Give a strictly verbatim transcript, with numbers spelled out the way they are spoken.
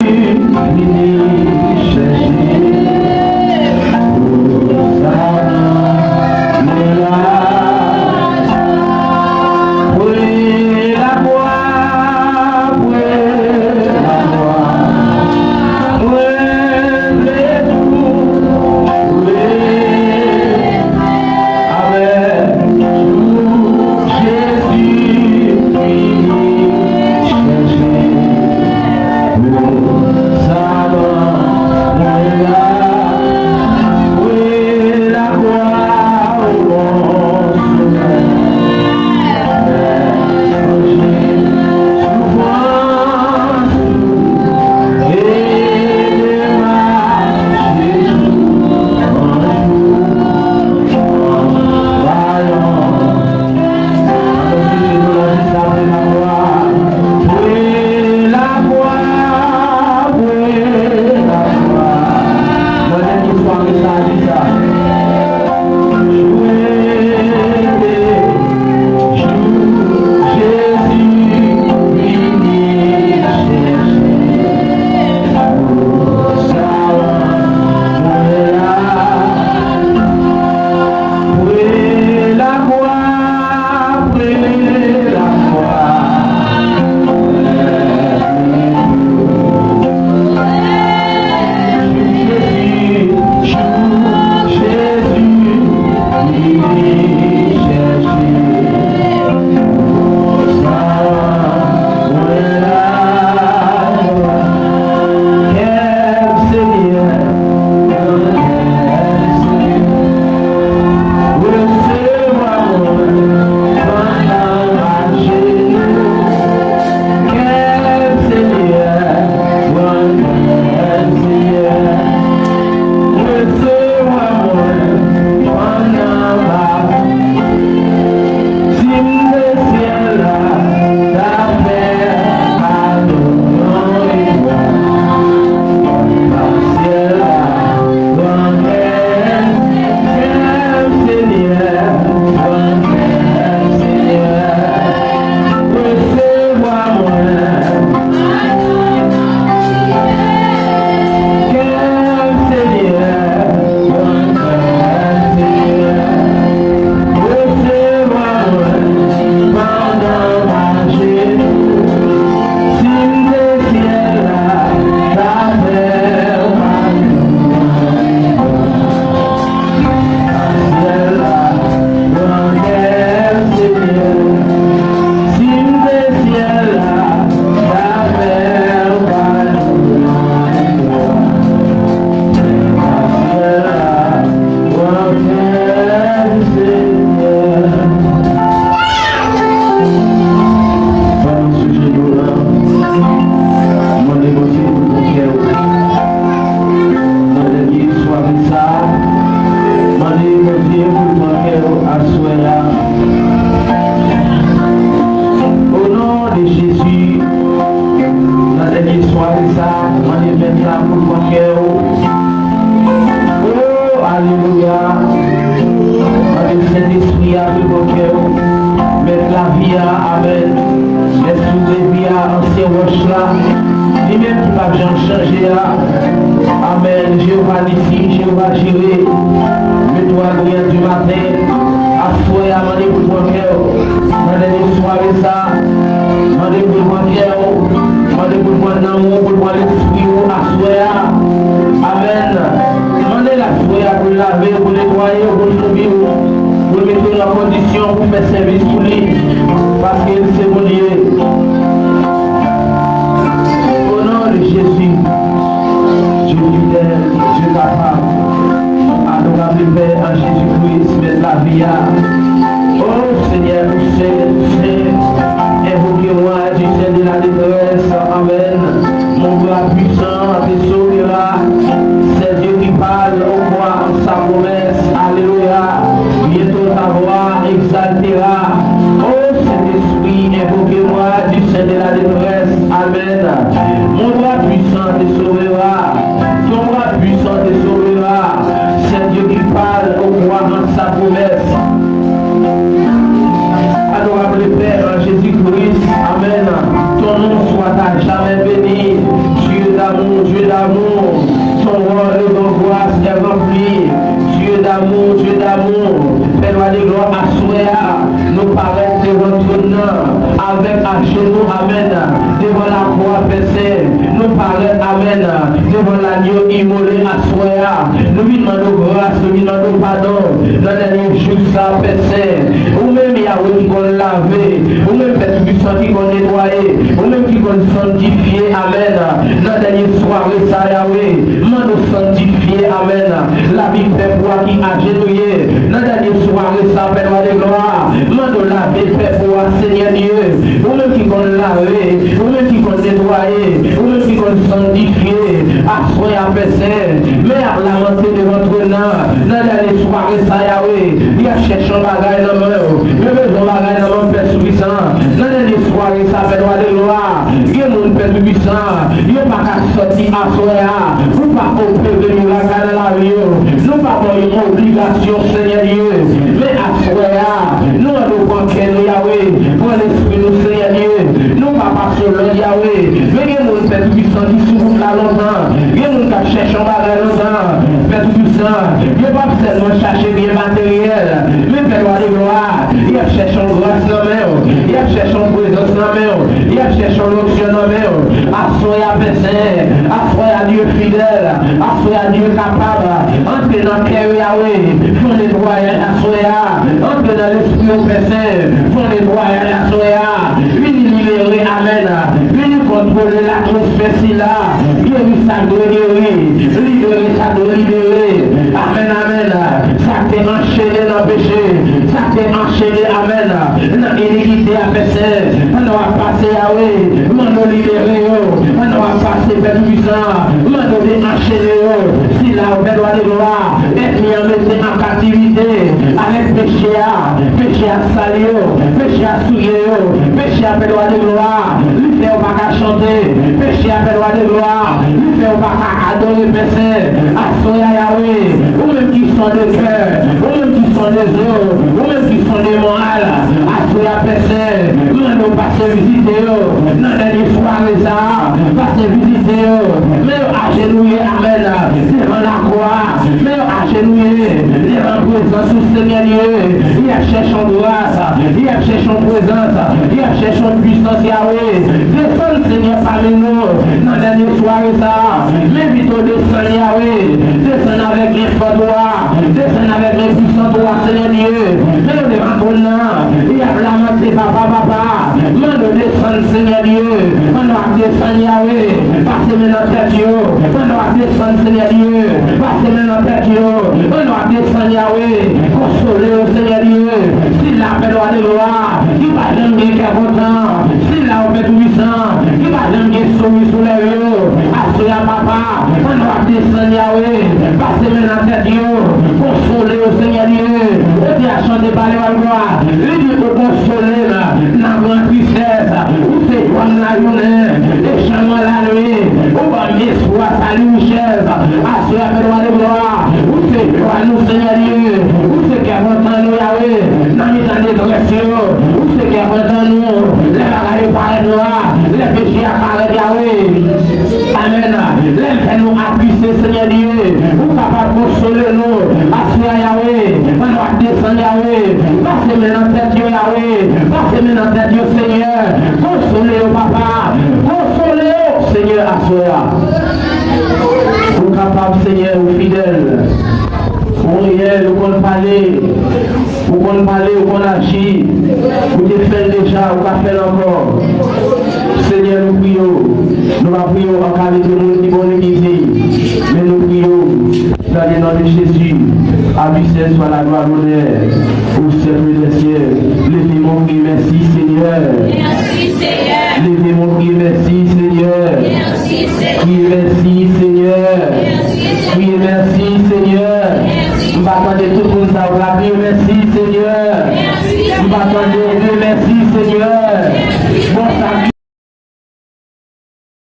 vini chèche. Pou sa mwen la. Pou laglwa, pou laglwa. Mwen vle tou, vle avèk ou, Jezi, vini chèche. Pou sa mwen la, vle laglwa, o bon Sovè. Soufrans ou, ede m mache tou, anjou, anjou, anjou. Ann nou sou jenou la, jis apre laglwa. Pou laglwa, pou laglwa. Mande pou sware sa, di sa. Jwete, jou, Jezi vini chèche. Pou sa mwen la. Pou laglwa, pou laglwa. Jezi, Jezi, vini chèche. Pou sa mwen la. Kè m, Senyè, kè m, Senyè, resevwa mwen pandan m ajenou. Kè m, Senyè, kè m, Senyè, resevwa mwen pandan m ap Si m te syèl la, t ap fè kado yon etwal. Pa syèl la, pran kè m, kè m, Senyè, pran kè m, Senyè. Resevwa mwen. Kè m, Senyè, pran kè m, Senyè. Resevwa mwen pandan m ajenou. Si m te syèl la, t ap fè w pa syèl la, pran kè m, Senyè. Si m te syèl la, t ap fè w pa syèl la. Pandan w sou jenou w la, mande Bondye pou l pran kè w. Nan dènye sware sa, mande Bondye pou l pran kè w aswè a. O non de Jezi, nan dènye sware sa, mande Mèt la pou l pran kè w. O, alelouya. Mande Sentespri a pou l pran kè w. Mèt lavi a, amèn. Mèt sou revi a, ansyen wòch la. Li menm ki p ap janm chanje a. Amèn. Jewova Nisi, Jewova Jire. Letwal briyant di maten. Aswè a, mande pou l pran kè w. Nan dènye sware sa, mande pou l pran kè w, mande pou l pran nanm ou, pou l pran lespri ou aswè a. Amèn. Mande l aswè a pou l lave w, pou l netwaye w, pou l foubi w, pou l mete w nan kondisyon pou fè sèvis pou li, paske l se Bondye. O non de Jezi. Dye fidèl, Dye kapab, adorab e pè an Jezi Kris, Mèt lavi a. O Senyè, ou sen, ou sen, envoke mwa di sen de la detrès. Amèn. Mon bras puissant te sauvera. C'est Dieu qui parle au croix en sa promesse. Alléluia. Bientôt ta voix exaltera. O Sentespri, envoke mwa di sen de la detrès. Amèn. Mon bras puissant te sauvera. Ton bras puissant te sauvera. C'est Dieu qui parle au croix en sa promesse. Adorable Père en Jésus-Christ, amèn. Ton nom soit à jamais béni. Dieu d'amour. Amou, Dye damou, Pè Nwa de glwa, aswè a, nou parèt devan twòn nan avèk ajenou, amèn, devan lakou a, Pè Sen. Nou parèt, amèn, devan lagno imole aswè a. Nou vin mande w gras, nou vin mande w padon nan dènye jou sa, Pè Sen. Ou menm, Yawe, ki konn lave, ou menm, Pè Toupisan, ki konn netwaye, ou menm ki konn sanntifye, amèn, nan dènye sware sa, Yawe. Mande w sanntifye, amèn, lavi pèp ou a ki ajenouye nan dènye sware sa, Pè Nwa de glwa. Mande w lave pèp ou a, Senyè Dye. Ou menm ki konn lave, ou menm ki konn netwaye, ou menm ki konn sanntifye, aswè a, Pè Sen, men y ap lamante devan twòn nan, nan dènye sware sa, Yawe. Y ap chèche yon bagay nan men w. Yo bezwen yon bagay nan men w, Pè Toupisan. Nan dènye sware sa, Pè Nwa de glwa, gen moun, Pè Toupisan, yo pa ka sòti aswè a. Ou pa opere mirak la nan lavi yo. Nou pa ba yo yon obligasyon, Senyè Dye. Men aswè a, nou mande w pran kè nou, Yawe. Pran lespri nou, Senyè Dye. Nou pa pase lòd, Yawe. Men gen moun, Pè Toupisan, ki sou wout la lontan. Gen moun k ap chèche yon bagay lontan. Pè Toupisan, yo p ap sèlman chache byen materyèl, men, Pè Nwa de glwa, y ap chèche yon gras nan men w, y ap chèche yon prezans nan men w, y ap chèche yon lonksyon nan men w. Aswè a, Pè Sen, aswè a, Dye fidèl, aswè a, Dye kapab, antre nan kè yo, Yawe, fè yon netwayaj aswè a, antre nan lespri yo, Pè Sen, fè yon netwayaj aswè a, vini libere, amèn, vini kontwole latmosfè sila, geri sa k dwe geri, libere sa k dwe libere, amèn, amèn. Sa k te anchene nan peche, sa k te anchene, amèn, nan inikite a, Pè Sen, pandan w ap pase, Yawe, mande w libere yo, pandan w ap pase, Pè Toupisan, mande w deanchene yo. Sila yo, Pè Nwa de glwa, ènmi an mete an kaptivite avèk peche a, peche a sal yo, peche a souye yo, peche a, Pè Nwa de glwa, li fè yo pa ka chante, peche a, Pè Nwa de glwa, li fè yo pa ka adore, Pè Sen. Aswè a, Yawe, ou menm ki sonde kè, ou menm ki sonde zo, ou menm ki sonde moral, aswè a, Pè Sen, mande w pase vizite yo nan dènye sware sa a, pase vizite yo, men yo ajenouye, amèn, devan lakou a, men yo ajenouye devan prezans ou, Senyè Dye, y ap chèche yon gras, y ap chèche yon prezans, y ap chèche yon pwisans, Yawe, desann, Senyè, pami nou, nan dènye sware sa a, men pito desann, Yawe, desann avèk men fòt ou a, desann avèk men pwisan ou a, Senyè Dye. Men yo devan twòn nan, y ap lamante, papa, papa. Mande w desann, Senyè Dye. Mande w ap desann, Yawe. Pase men nan tèt yo. Mande w ap desann, Senyè Dye. Pase men nan tèt yo. Mande w ap desann, Yawe. Konsole yo, Senyè Dye. Sila, Pè Nwa de glwa, ki pa janm gen kè kontan. Sila yo, Pè Toupisan, ki pa janm gen souri sou lèv yo. Aswè a, papa, pandan w ap desann, Yawe, pase men nan tèt yo, konsole yo, Senyè Dye. Ou te ap chante, pale w al glwa. Li di, ou konsole m nan gran tristès. Ou se jwa m lajounen e chalman lannuit. Ou ban m espwa, sali, richès. Aswè a, Pè Nwa de glwa, ou se jwa nou, Senyè Dye. Ou se kè kontan nou, Yawe, nan mitan detrès yo. Ou se kè kontan nou lè bagay yo parèt nwa, lè peche a parèt, Yawe. Amèn. Lè l fè nou atwiste, Senyè Dye, ou kapab konsole nou. Aswè a, Yawe, pandan w ap desann, Yawe, pase men nan tèt yo, Yawe, pase men nan tèt yo, Senyè. Konsole yo, papa. Konsole yo, Senyè, aswè a. Ou kapab, Senyè, ou fidèl. Ou reyèl, ou konn pale. Ou konn pale, ou konn aji. Ou te fè l deja, ou ka fè l ankò. Senyè, nou priye w. Nou pa priye w an kalite moun ki bon e ki diy, men nou priye w dans le nom de Jésus. À lui seul soit la gloire, l'honneur, au siècle des siècles. Leve men w, kriye mèsi, Senyè. Leve men w, kriye mèsi, Senyè. Kriye mèsi, Senyè. Kriye mèsi, Senyè. M pa tande tout moun sa yo ka kriye mèsi, Senyè. M pa tande